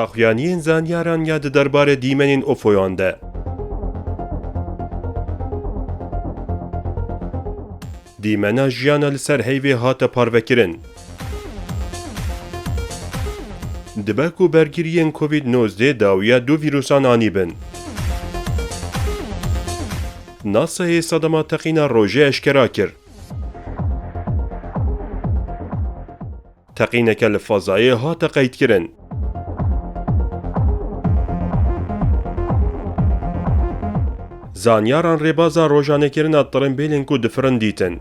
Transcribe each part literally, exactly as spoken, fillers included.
Daxuyaniyên zanyaran ya di derbarê dîmenên UFOyan de. Dîmena jiyana li ser heyvê hate parvekirin. Dibe ku bergiriyên Covid nozdeh dawiya du vîrusan anîbin. NASAyê sedema teqîna rojê eşkera kir. Teqîneke li fezayê hate qeydkirin. Zanyaran rêbaza rojanekirina tirimbêlên ku difirin dîtin.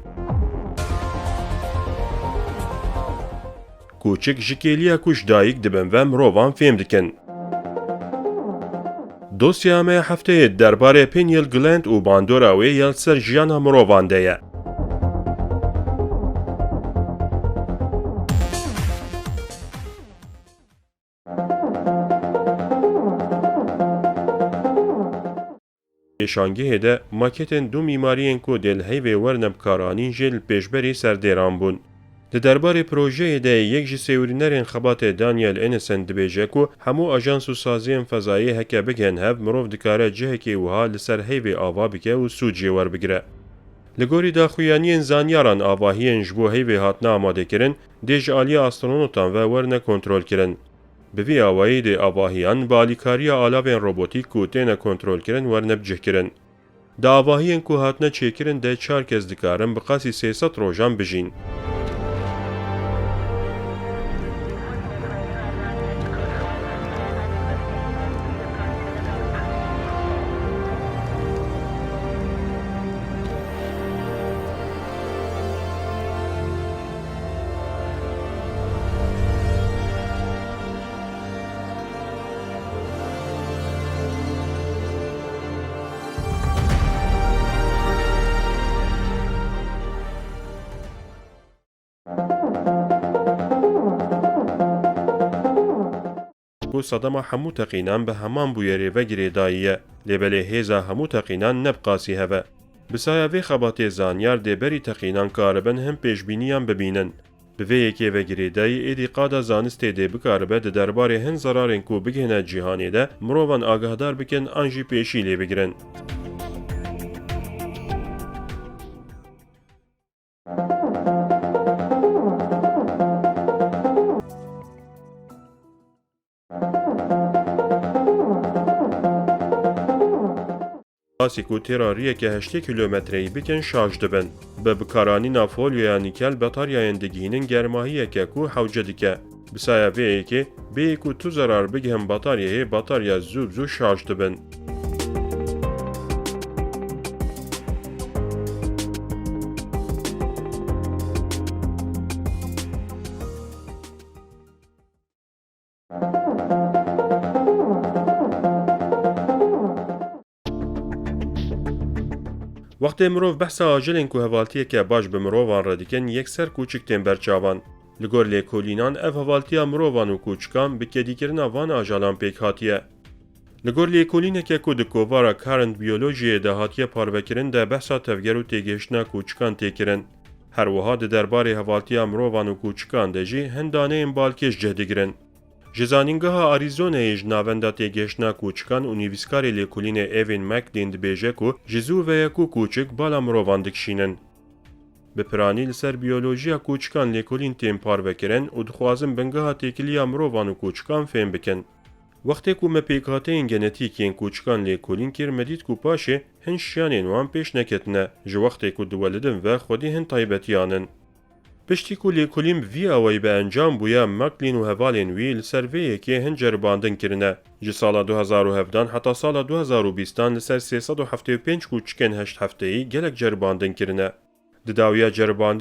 Kûçik ji kêliya ku ji dayik dibin ve mirovan fêm dikin. Dosyeya me ya hefteyê derbarê pineal gland û bandora wê ya li ser jiyana mirovan de ye. Pêşangehê de maketên du mîmariyên ku dê li heyvê werine bikaranîn jî li pêşberî serdêran bûn. Di derbarê projeyê de yek ji sêwirînerên xebatê Daniel Innocent dibêje ku hemû ajans û saziyên fezayê heke bigihên hev mirov dikare cihekê wiha li ser heyvê ava bike û sûc jê werbigire. Li gorî daxuyaniyên zanyaran avahiyên ji bo heyvê hatine amadekirin dê ji aliya astronotan ve werine kontrolkirin. Bi vî awayî dê avahiyan bi alîkariya alavên robotîk ku têne kontrolkirin werine bicihkirin. Di avahiyên ku hatine çêkirin de çar kes dikarin bi qasî sê sed rojan bijîn. Ku sedema hemû teqînan bi heman bûyerê ve girêdayî ye, lê belê hêza hemû teqînan ne bi qasî hev e. Bi saya vê xebatê zanyar dê berî teqînan karibin hin pêşbîniyan bibînin. Bi vê yekê ve girêdayî êdî qada zanistê dê bikaribe di derbarê hin zerarên ku bigihine cîhanê de mirovan agahdar bikin an jî pêşî lê bigirin. Qasî ku têra riyeke heştê kîlometreyî bikin şaş dibin. Bi bikaranîna folyoya nîkel bataryayên digihînin germahiyeke ku hewce dike. Bi saya vê yekê, bêyî ku tu zerar bigihin bataryayê, batarya zû bi zû şaş dibin. Wextê mirov behsa ajelên ku hevaltiyeke baş bi mirovan re dikin, yekser kûçik tên ber çavan. Li gor lêkolînan, ev hevaltiya mirovan û kûçikan bi kedîkirina van ajalan pêk hatiye. Li gor lêkolîneke ku di kovara Current Biologyê de hatiye parvekirin de behsa tevger û têgihiştina kûçikan tê kirin. Her wiha di derbarê hevaltiya mirovan û kûçikan de jî hin daneyên balkêş cih digirin. Ji Zanîngeha Arizonayê ji Navenda Têgihiştina Kûçikan û nivîskarê lêkolînê Evan McLean dibêje ku ji zû ve ye ku kûçik bala mirovan dikişînin. Bi piranî li ser biyolojiya kûçikan lêkolîn tên parvekirin û dixwazin bingeha têkiliya mirovan û kûçikan fêm bikin. Wextê ku me pêkhateyên genetîk yên kûçikan lêkolîn kir, me dît ku paşê hin şiyanên wan pêş neketine, ji wextê ku diwelidin ve xwedî hin taybetiyan in. Piştî ku lêkolîn bi vî awayî bi encam bûye, McLean û hevalên wî li ser vê yekê hin ceribandin kirine. Ji sala du hezar û hevdan heta sala du hezar û bîstan li ser sê sed û heftê û pênc kûçikên heşt hefteyî gelek ceribandin kirine. Di dawiya ceribandina